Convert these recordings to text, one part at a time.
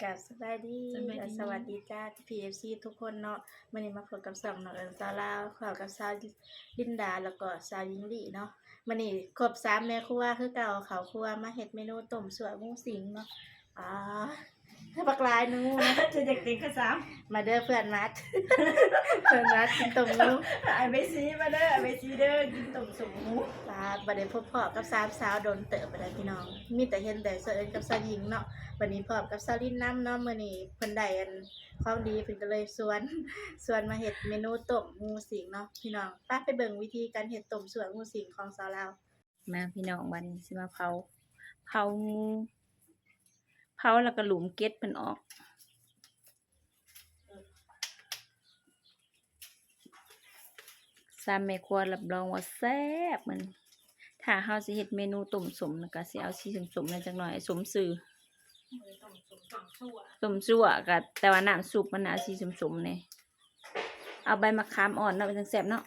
ກາບສະບາຍດີ ສະບາຍດີ ແລະ ສະຫວັດດີຈ້າ ພີ່ເອັຟຊີທຸກຄົນເນາະ. ມື້ນີ້ມາພົບກັບຊ່ອງນ້ອງເອິງສາວລາວ ພ້ອມກັບສາວລິນດາ ແລ້ວກໍສາວຍິງລີເນາະ. ມື້ນີ້ຄົບສາມແມ່ຄົວຄືເກົ່າ ເຂົ້າຄົວມາເຮັດເມນູຕົ້ມຊົ່ວງູສິງເນາະ. ອາ ບັກຫຼາຍໜູ ຈະຢາກເຕັມກະຊາມ. ມາເດີເພື່ອນມາດ ເພື່ອນມາດກິນຕົ້ມງູ. ອ້າຍເມຊີມາເດີ ອ້າຍເມຊີເດີ ກິນຕົ້ມສົມງູ. ບາດ ບໍ່ໄດ້ພົບພໍ້ກັບສາມສາວດົນເຕີບແລ້ວພີ່ນ້ອງ ມີແຕ່ເຫັນແຕ່ສາວເອິງກັບສາວຍິງເນາະ. ບັດນີ້ພ້ອມກັບສາວລິນນຳເນາະ ມື້ນີ້ເພິ່ນໄດ້ອັນຂອງດີ ເພິ່ນກໍເລີຍຊວນ ຊວນມາເຮັດເມນູຕົ້ມງູສິງເນາະພີ່ນ້ອງ. ໄປ ໄປເບິ່ງວິທີການເຮັດຕົ້ມຊົ່ວງູສິງຂອງສາວລາວ. ມາພີ່ນ້ອງ ບັດນີ້ຊິມາເຜົາ ເຜົາງູ ເຜົາແລ້ວກໍຫຼຸມເກັດເພິ່ນອອກ. ສາມແມ່ຄົວຮັບຮອງວ່າແຊບ ມື້ນີ້ ຖ້າເຮົາຊິເຮັດເມນູຕົ້ມສົມ ແລ້ວກໍຊິເອົາສີສົ້ມໆ ແດ່ຈັກໜ້ອຍ ສົມຊື່ ຕົ້ມຊົ່ວ ກໍແຕ່ວ່ານ້ຳຊຸບມັນນະ ເອົາສີສົ້ມໆ ແດ່. ເອົາໃບມະຂາມອ່ອນເນາະ ມັນຈັ່ງແຊບເນາະ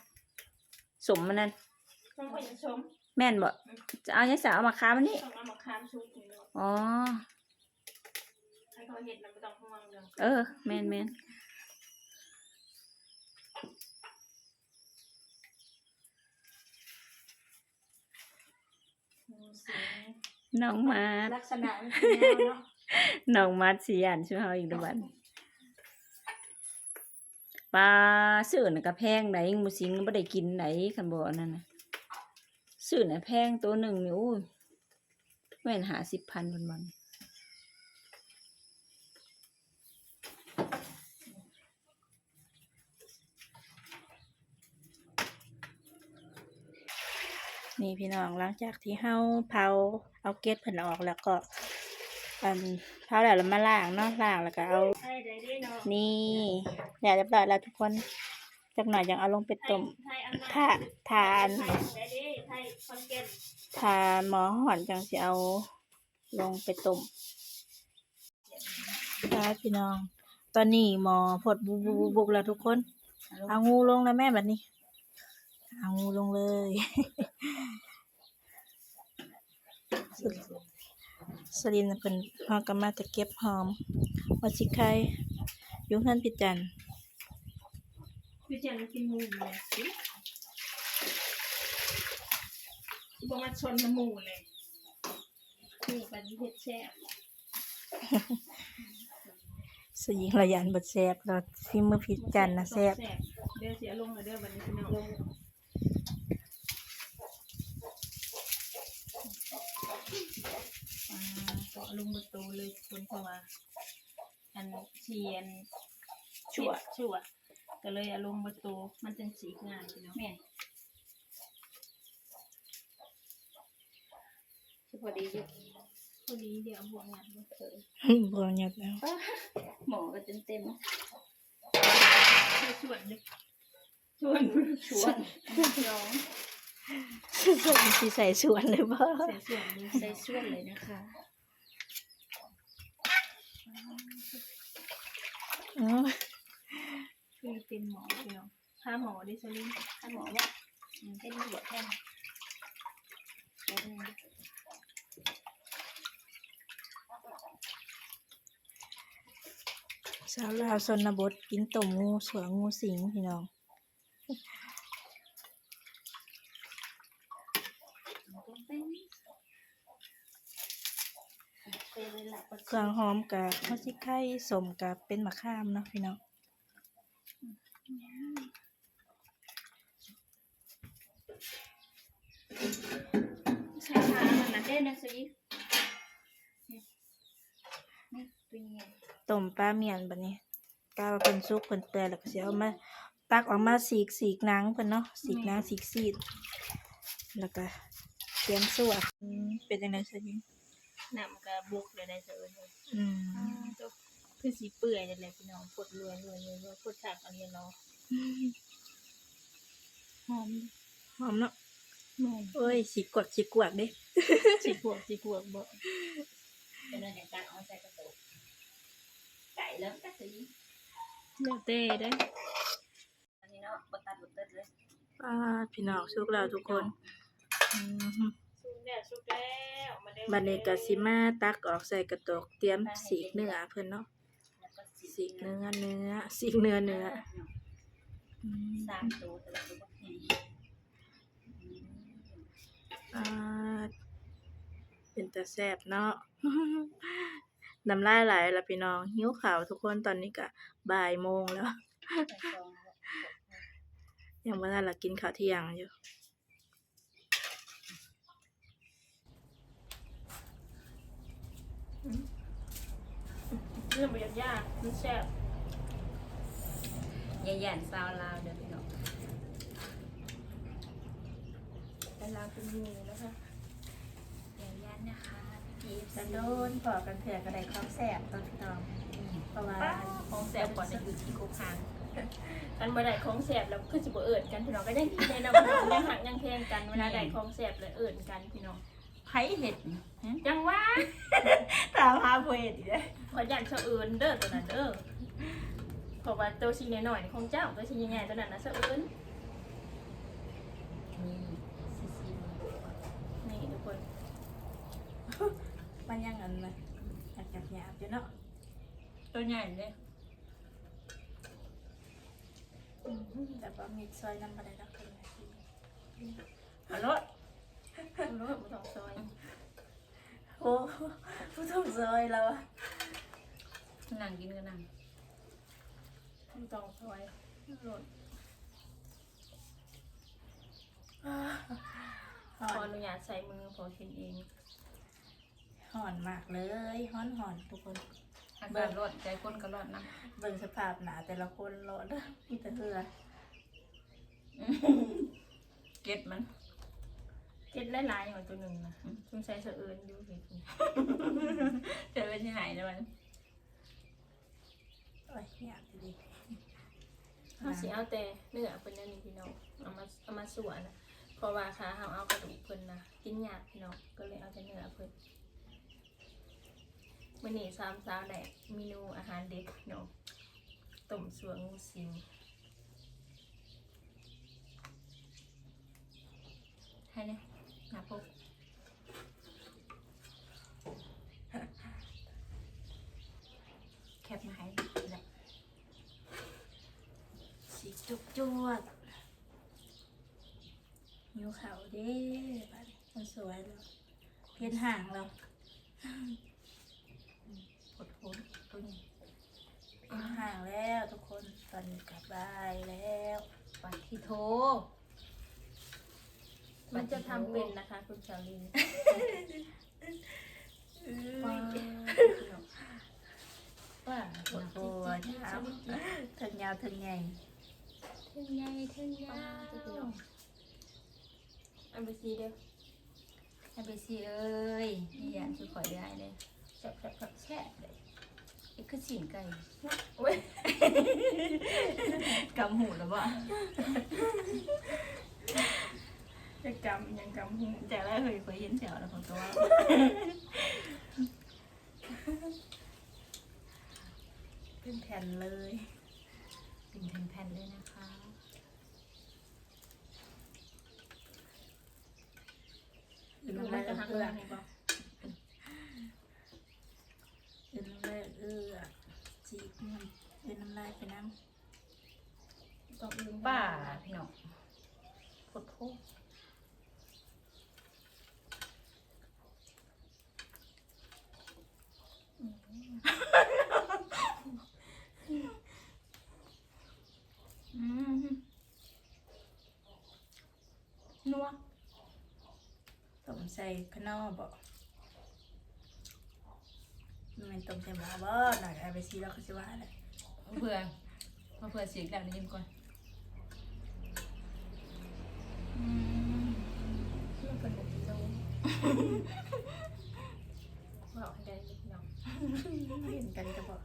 ສົ້ມມັນນັ້ນ. ຂອງຂ້ອຍຍັງສົ້ມ. ແມ່ນບໍ່? ອືມ ຈະເອົາຫຍັງຊະ? ເອົາມະຂາມອັນນີ້ ຕ້ອງເອົາມະຂາມສຸກນີ້ເນາະ. ອໍ ໃຫ້ເຂົາເຮັດນຳ ບໍ່ຕ້ອງຫ່ວງເລື່ອງ ເອີ ແມ່ນໆ. ງູສິງ ນ້ອງມາດ ລັກສະນະມັນຄືງາເນາະ ນ້ອງມາດຊິຢ້ານຊຸມເຮົາອີກແລ້ວບັດນີ້. ປາ ຊື້ນະກະແພງໃດ ງູສິງບໍ່ໄດ້ກິນໃດ ຄັນບໍ່ອັນນັ້ນນະ. ຊື້ນະແພງ ໂຕໜຶ່ງນີ້ ໂອ້ຍ ແມ່ນຫ້າສິບພັນພຸ້ນບໍ່. ນີ້ພີ່ນ້ອງ ຫຼັງຈາກທີ່ເຮົາເຜົາເອົາເກັດເພິ່ນອອກແລ້ວກໍ ອັນ ເຜົາແລ້ວລະມາລ້າງເນາະ ລ້າງແລ້ວກໍເອົາ ນີ້ ແລ້ວຮຽບຮ້ອຍແລ້ວທຸກຄົນ. ຈັກໜ້ອຍຈັ່ງເອົາລົງໄປຕົ້ມ ຖ້າ ຖ້າອັນ ຖ້າໝໍ້ຮ້ອນຈັ່ງຊິເອົາລົງໄປຕົ້ມ. ໄປພີ່ນ້ອງ ຕອນນີ້ໝໍ້ຟົດບຸກໆໆໆແລ້ວທຸກຄົນ. ເອົາງູລົງແລ້ວແມ່ ບັດນີ້ ເອົາງູລົງເລີຍ. ສະລິນເພິ່ນ ເຮົາກໍມາແຕ່ເກັບຫອມ ຫົວສີໄຄ ຢູ່ເຮືອນພີ່ຈັນ. ຄືຈັ່ງກິນໝູແຫຼະ ຄືບໍ່ມາຊົນນຳໝູແຫຼະ ໝູປານນີ້ເຮັດແຊບ. ສະຍິງລະຢ້ານບໍ່ແຊບ ລະຝີມືພີ່ຈັນນະແຊບ. ແຊບ ແຊບ ດຽວຊິເອົາລົງແລ້ວເດີບັດນີ້ພີ່ນ້ອງ. ອ່າ ກໍເອົາລົງໝົດໂຕເລີຍທຸກຄົນ ເພາະວ່າ ອັນ ຊິອັນ ຊົ່ວ ຊົ່ວ ກໍເລີຍເອົາລົງໝົດໂຕ ມັນຈັ່ງສີກງາມພີ່ນ້ອງ. ແມ່ນ ຊິພໍດີຢູ່ ພໍດີ ດຽວເອົາບ່ວງຍັດເບິ່ງ. ເອີ ບ່ວງຍັດແລ້ວ ໝໍ້ກໍເຕັມໆ ໃສ່ສ່ວນເດີ ສ່ວນ ສ່ວນ ສ່ວນ ຊິໃສ່ສ່ວນເລີຍບໍ່? ໃສ່ສ່ວນເລີຍ ໃສ່ສ່ວນເລີຍນະຄະ. ອື ຄືເຕັມໝໍ້ພີ່ນ້ອງ. ຄາໝໍ້ເດ້ ສະລິງ ຄາໝໍ້ບໍ່? ອືມ ເຮັດລວກແທນ. ສາວລາວຊົນນະບົດກິນຕົ້ມງູ ຊົ່ວງູສິງ ພີ່ນ້ອງ. ເຄື່ອງຫອມກະຫົວສີໄຄ ສົ້ມກະເປັນໝາກຂາມເນາະພີ່ນ້ອງ. ໃສ່ຂາອັນນັ້ນເດ້ນະ ສະຫຍິງ. ຕົ້ມປາມ້ຽນບັດນີ້ ກະວ່າເພິ່ນສຸກເພິ່ນເປື່ອຍແລ້ວກໍຊິເອົາມາ ຕັກອອກມາສີກ ສີກໜັງເພິ່ນເນາະ ສີກໜັງ ສີກຊີ້ນ ແລ້ວກໍກຽມຊົ່ວ. ອືມ ເປັນຈັ່ງໃດຊະຍິງ? ນ້ຳກໍບົກແລ້ວໄດ໋ ສະເອີຍ. ອືມ ຄືຊິເປື່ອຍແລ້ວແຫຼະພີ່ນ້ອງ ຟົດລວຍໆໆ ຟົດຄັກອັນນີ້ເນາະ. ຫອມ ຫອມເນາະ. ແມ່ນ ໂອ້ຍ ສີກວກ ສີກວກເດ້ ສີກວກ ສີກວກບໍ? ເປັນອັນຫຍັງ ຕັກເອົາໃສ່ກະໂຕກ ໄກ່ແລ້ວ ຈັກຊິ ແລ້ວແຕ່ເດ້. ອັນນີ້ເນາະ ບໍ່ຕັດບໍ່ເຕີດເລີຍ. ປາດ ພີ່ນ້ອງ ສຸກແລ້ວທຸກຄົນ. ອືມ ສຸກແລ້ວ ສຸກແລ້ວ ມາເດີ ບັດນີ້ກໍຊິມາຕັກອອກໃສ່ກະໂຕກ ຕຽມສີກເນື້ອເພິ່ນເນາະ ສີກເນື້ອ ເນື້ອ ສີກເນື້ອ ເນື້ອ ອືມ ສາມໂຕ ແຕ່ວ່າໂຕບັກໃຫຍ່ ອາ ເປັນຕາແຊບເນາະ ນ້ຳລາຍໄຫຼລະພີ່ນ້ອງ ຫິວເຂົ້າທຸກຄົນ ຕອນນີ້ກະບ່າຍໂມງແລ້ວ ຍັງບໍ່ທັນລະກິນເຂົ້າທ່ຽງຢູ່. ອືມ ບໍ່ຢາກຢ້ານ ມັນແຊບ ຢ່າຢ້ານຊາວລາວເດີພີ່ນ້ອງ ແຕ່ລາວຄືມີນະຄະ ຢ່າຢ້ານນະຄະ ພີ່ໆ ເອັຟຊີ ໂດນໆພໍ້ກັນເທື່ອກໍໄດ້ຂອງແຊບຕົວະພີ່ນ້ອງ ອືມ ເພາະວ່າ ປ້າ ຂອງແຊບກ່ອນໄດ້ຢູ່ທີ່ກົກຫາງ ຄັນບໍ່ໄດ້ຂອງແຊບແລ້ວຄືຊິບໍ່ເອີ້ນກັນພີ່ນ້ອງ ກໍຍັງດີແດ່ເນາະພີ່ນ້ອງ ຍັງຮັກຍັງແພງກັນ ເວລາໄດ້ຂອງແຊບແລ້ວເອີ້ນກັນພີ່ນ້ອງ ໃຜເຮັດນີ້ ຫຶ ຈັ່ງຫວາ ຖາມຫາຜູ້ເຮັດອີກເດ້ ຂ້ອຍຢ້ານສະເອີນເດີໂຕນັ້ນເດີ ເພາະວ່າໂຕສີນ້ອຍໆຂອງເຈົ້າ ໂຕສີໃຫຍ່ໆໂຕນັ້ນນະສະເອີນ ນີ້ ຊີໆ ນີ້ທຸກຄົນ ມັນຍັງອັນນະ ຫຍາບໆຢູ່ເນາະ ໂຕໃຫຍ່ເດ້ ອືມ ແຕ່ວ່າມີດຊອຍນຳບໍ່ໄດ້ດອກ ເອົາໂລດ ເອົາໂລດ ບໍ່ຕ້ອງຊອຍ ໂອ້ ບໍ່ຕ້ອງຊອຍລາວ ນັ່ງກິນກໍນັ່ງ ບໍ່ຕ້ອງຊອຍ ເອົາໂລດ ຂໍອະນຸຍາດໃຊ້ມື ພໍກິນເອງ. ຮ້ອນມາກເລີຍ ຮ້ອນໆ ທຸກຄົນ ອາກາດຮ້ອນ ໃຈຄົນກໍຮ້ອນນຳ ເບິ່ງສະພາບໜ້າແຕ່ລະຄົນ ເລາະເດີ ມີແຕ່ເຫື່ອ ເກັດມັນ ເກັດຫຼາຍໆ ຫວາ ໂຕໜຶ່ງນະ ອືມ ສົງໄສສະເອີນຢູ່ ເຮັດ ສະເອີນຊິຫາຍແລ້ວມັນ. ໂອ້ຍ ຍາກອີ່ຫຼີ ເຮົາຊິເອົາແຕ່ເນື້ອເພິ່ນແນວນີ້ພີ່ນ້ອງ ເອົາມາ ເອົາມາຊົ່ວນະ ເພາະວ່າຖ້າເຮົາເອົາກະດູກເພິ່ນນະ ກິນຍາກພີ່ນ້ອງ ກໍເລີຍເອົາແຕ່ເນື້ອເພິ່ນ. ມື້ນີ້ສາມສາວໄດ້ເມນູອາຫານເດັດພີ່ນ້ອງ ຕົ້ມຊົ່ວງູສິງ. ໃຫ້ແດ່ ໜ້າປົກ ແຄບມາໃຫ້ແຫຼະ ສີກຈວດໆ ຫິວເຂົ້າເດ້ ບາດນີ້ ຄົນສວຍແລ້ວ ເຫັນຫາງແລ້ວ. ໂພດໂພ ໂຕນີ້ ເຫັນຫາງແລ້ວທຸກຄົນ ຕອນນີ້ກໍບ່າຍແລ້ວ ປາທິໂທ ມັນຈະທຳເປັນນະຄະ ຄຸນຊາລີນ ປາທິໂທ ປາທິໂທ ເທິງຍາວເທິງໃຫຍ່ ເທິງໃຫຍ່ເທິງຍາວ. ອາເບຊີເດີ ອາເບຊີເອີຍ ຢ່າຢ້ານຄືຂ້ອຍເດີ ອ້າຍເດີ ແຊບໆ ແຊບເດີ ຄືສີນໄກ່ ໂອ້ຍ ກຳຫູແລ້ວບໍ່ ຈະກຳຫຍັງ ກຳຫູ ແຕ່ລະເຮີ້ຍ ຂ້ອຍເຫັນແຖວແລ້ວຂ້ອຍກໍວ່າ ເປັນແຜ່ນເລີຍ ເປັນແຜ່ນໆ ເລີຍນະຄະ. ອືມ ມັນຈະຫັກແບບນີ້ບໍ່ ອືມ ເອີ ຈີກມັນ ເອີ ນ້ຳລາຍໄປນຳ ຕ້ອງອື່ນ ປ້າ ພີ່ນ້ອງ ໂພດໂພ. ອືມ ນົວ ຕົ້ມໃສ່ຂະໜໍ່ບໍ? ບໍ່ແມ່ນຕົ້ມໃສ່ໝໍ້ບໍ? ໜ້າອາເບຊີລາວກໍຊິວ່າແຫຼະ ເພື່ອ ມາເພື່ອສີກແລ້ວໄດ້ຍິນກ່ອນ ອືມ ເພື່ອເພິ່ນບໍ່ກິນນົວ ເວົ້າໃຫ້ໄດ້ເນາະ ເຫັນກັນກໍບອກ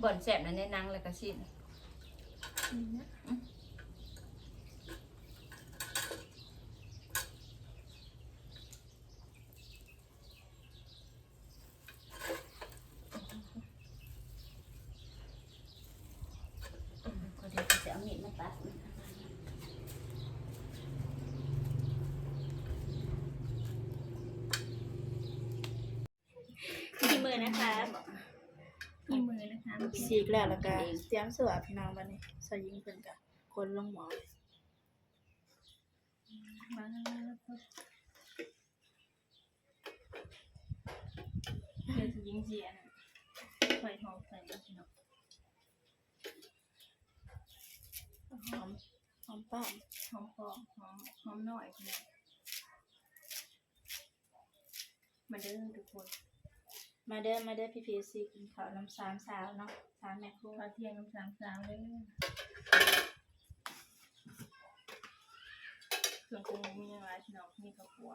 ບ່ອນແຊບນັ້ນໃນໜັງແລ້ວກໍຊີ້ນ ຊີ້ນນະ ອືມ. ພໍດີກໍຊິເອົາມີດ นะคะ อีมือนะคะ ฉีกแล้ว แล้วก็เตรียมซั่วพี่น้อง บัดนี้ สาวหญิงเพิ่นก็คนลงหม้อ เดี๋ยวสาวหญิงสิอันนั้น ใส่หอมใส่พี่น้อง หอม หอมป้อม หอมป้อม หอม หอมน้อยพี่น้อง มาเด้อทุกคน มาเด้อ มาเด้อพี่ๆ เอฟซี กินข้าวนำสามสาวเนาะ สามแม่ครัว ข้าวเที่ยงนำสามสาวเด้อ เครื่องปรุงมีหยังหลายพี่น้อง มีข้าวคั่ว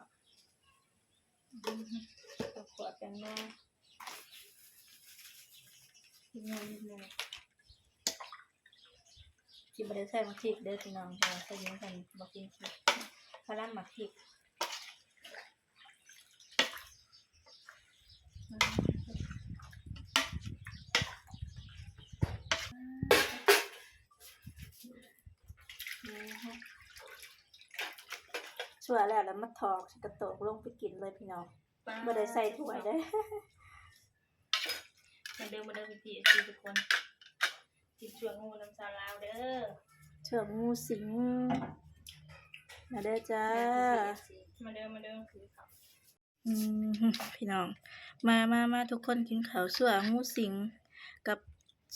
ข้าวคั่ว แป้งนัว นิดหน่อย นิดหน่อย สิบ่ได้ใส่หมากพริกเด้อพี่น้อง เพราะว่าสาวหญิงเพิ่นบ่กินพริก พาลำหมากพริก ซั่วแล้ว แล้วมาถอกใส่กระโตกลงไปกินเลยพี่น้อง บ่ได้ใส่ถ้วยเด้อ มาเด้อ มาเด้อพี่ๆ เอฟซี ทุกคน กินซั่วหมูนำสาวลาวเด้อ ซั่วหมูสิง มาเด้อจ้า มาเด้อ มาเด้อ กินข้าว อืม พี่น้อง มา มา มา ทุกคนกินข้าว ซั่วหมูสิงกับ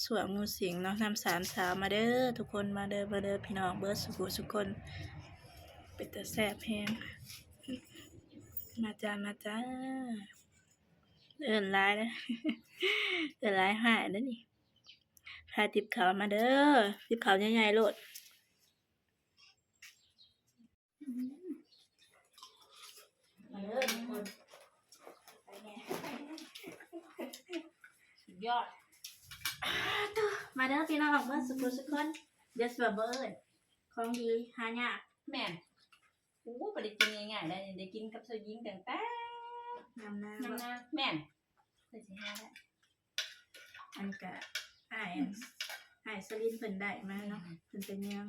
ซั่วหมูสิงเนาะ นำสามสาว มาเด้อทุกคน มาเด้อ มาเด้อพี่น้อง เบิดสุผู้สุคน เป็นตาแซ่บแฮง มาจ้า มาจ้า เอิ้นหลายเด้อ เอิ้นหลายหายเด้อนี่ พาติบข้าวมาเด้อ ติบข้าวใหญ่ๆ โลด มาเด้อทุกคน สุดยอด มาเด้อพี่น้อง เบิดสุผู้สุคน เดี๋ยวสิว่าบ่เอิ้น ของดีหายาก แม่น โอ้ บ่ได้กินง่ายๆ ได้ ได้กินกับสาวหญิงตั้งแต่ นำหน้า นำหน้า แม่น เพิ่นสิหาได้ อันกะอ้าย อัน อ้ายสลินเพิ่นได้มาเนาะ เพิ่นไปเมือง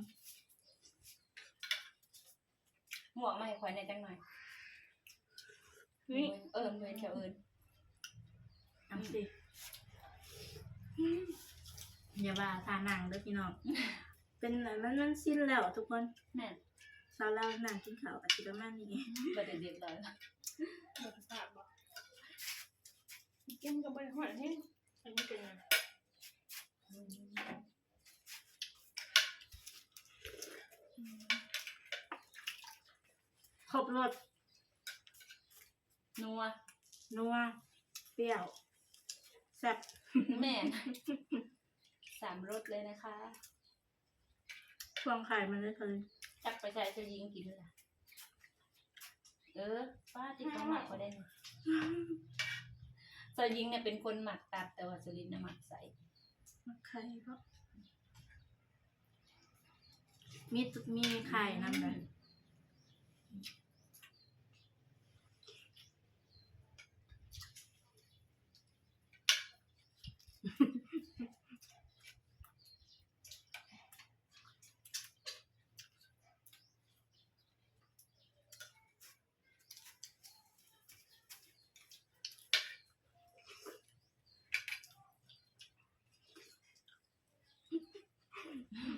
หมวกมาให้ข้อยแหน่จักหน่อย นี่ เอิ้น เอิ้น เจ้าเอิ้น เอาสิ อย่าว่าท่านั่งเด้อพี่น้อง เป็นอันนั้น มันชินแล้วทุกคน แม่น สาวลาวนั่งกินข้าวก็สิประมาณนี้ บ่ได้เด็ดหลาย บ่ได้ปากบ่ กินก็บ่ได้ฮ้อนแฮง อันนี้เป็นหยัง ครบรส นัว นัว เปรี้ยว แซ่บ แม่น สามรสเลยนะคะ ช่วงไข่มันเลย ตักไปใส่สาวหญิงกินเลย เออ ป้าติดของหมักก็ได้นี่ สาวหญิงเนี่ยเป็นคนหมักตับ แต่ว่าสาวหญิงน่ะหมักใส่ หมักไข่บ่ มี มีไข่นำเลย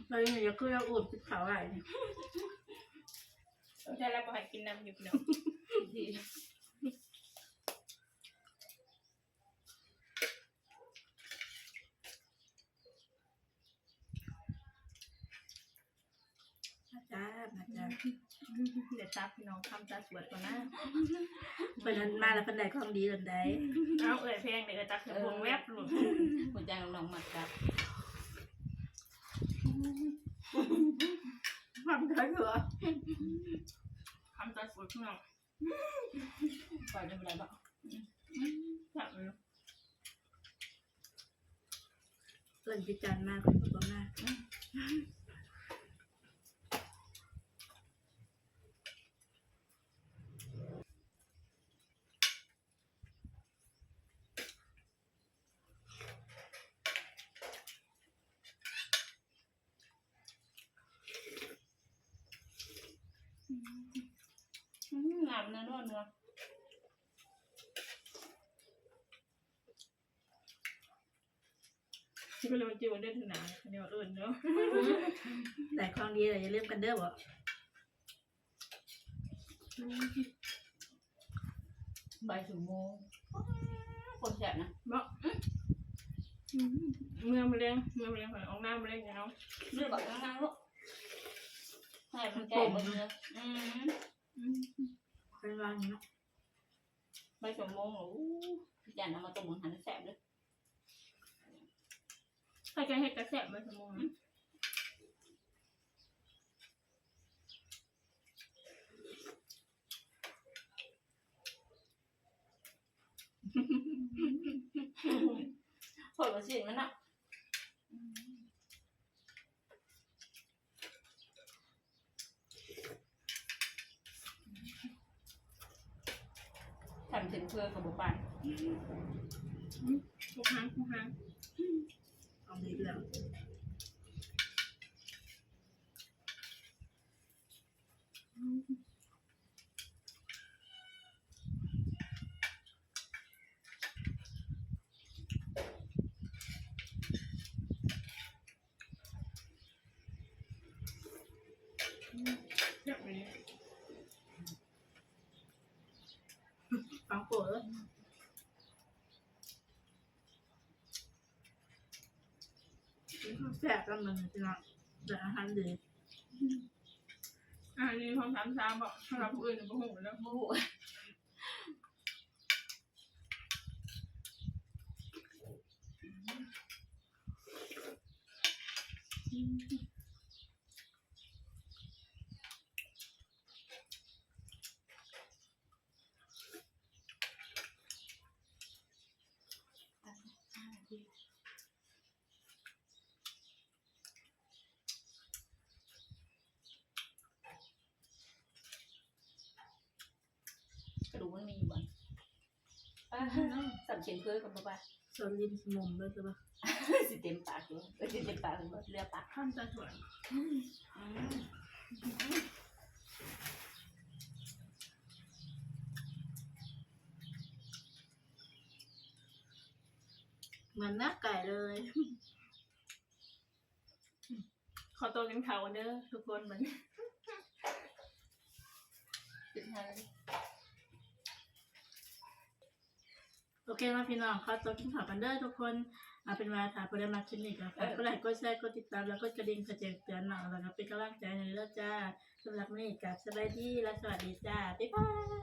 ตอนนี้อยากคือเราอดกินข้าวหลายนี่ แต่เราบ่ให้กินน้ำอยู่พี่น้อง มาจ้า มาจ้า เดี๋ยวตักพี่น้อง คำตาสวยก่อนนะ เพิ่นมาแล้วเพิ่นได้ของดีเพิ่นได้ เอาเอื้อยแพงเด้อ ตักขึ้นพวงแวบโลด ผู้จ้างน้องมักตัก คำตาสวย คำตาสวยพี่น้อง ปล่อยได้บ่ได้บ่ อืม อืม จับเลย เอิ้นพี่จันมา เพิ่นก็บ่มา อืม อืม งามนะ เนื้อ เนื้อ ກໍເລີຍວ່າຈື່ວ່າເດືອນທະນາ ເຂົາເຈົ້າເອີ້ນເນາະ. ໄດ້ຂອງດີແລ້ວ ຢ່າລືມກັນເດີບໍ? ໃບສະໂມ ໂຄດແຊບນະ ເນາະ. ອືມ ເມືອມື້ແລງ ເມືອມື້ແລງ ຂ້ອຍອອກໜ້າມື້ແລງເອົາ ເດີບັກນາງໆ ລູກ ໃຫ້ມັນແກ່ເບິ່ງເດີ. ອືມ ອືມ ເປັນວ່ານີ້ເນາະ ໃບສະໂມ ໂອ້ ຢ້ານເອົາມາຕົ້ມຫັ້ນແຊບເດີ. ໃຜຈະເຮັດກະແຊບ ໃບສະໂມ ອືມ ໂພດວ່າຊີ້ນມັນເນາະ. ຄັນເປັນເພື່ອກໍບໍ່ປານ ອືມ ບໍ່ຫາງ ບໍ່ຫາງ ເອົາດີແລ້ວ. ອືມ ແຊບອີ່ຫຼີ ຟັງໂປເອີຍ. ກິນຂອງແຊບນຳມື້ນີ້ພີ່ນ້ອງ ໄດ້ອາຫານດີ ອືມ ອາຫານດີ ຂອງສາມຊາວເບາະ ສຳລັບຜູ້ອື່ນບໍ່ຮູ້ເນາະ ບໍ່ຮູ້. ກະດູກມັນມີຢູ່ບໍ່? ສ່ຳຂຽນເພີກັນບໍ່ປະ? ສ່ວນຫຼິ້ນຊິໝົມເບີດບໍ່? ຊິເຕັມປາກຢູ່ ເອີ ຊິເຕັມປາກເບີດ ເຫຼືອປາກ ຄຳຕາຖ້ວນ. ອືມ ອືມ ເໝືອນໜ້າໄກ່ເລີຍ. ຂໍຕົວກິນເຂົ້າກ່ອນເດີທຸກຄົນ ບັດນີ້ ໂອເຄເນາະພີ່ນ້ອງ ຂໍຕົວກິນເຂົ້າກ່ອນເດີທຸກຄົນ. ເອົາເປັນວ່າຖ້າຜູ້ໃດມັກຄລິບນີ້ກໍຝາກ ເອີ ກົດໄລ ກົດແຊ ກົດຕິດຕາມ ແລະ ກົດກະດິ່ງເພື່ອແຈ້ງເຕືອນເນາະ ແລ້ວກໍເປັນກຳລັງໃຈໃຫ້ເດີຈ້າ. ສຳລັບມື້ນີ້ກໍສະບາຍດີ ແລະ ສະຫວັດດີຈ້າ ບາຍບາຍ.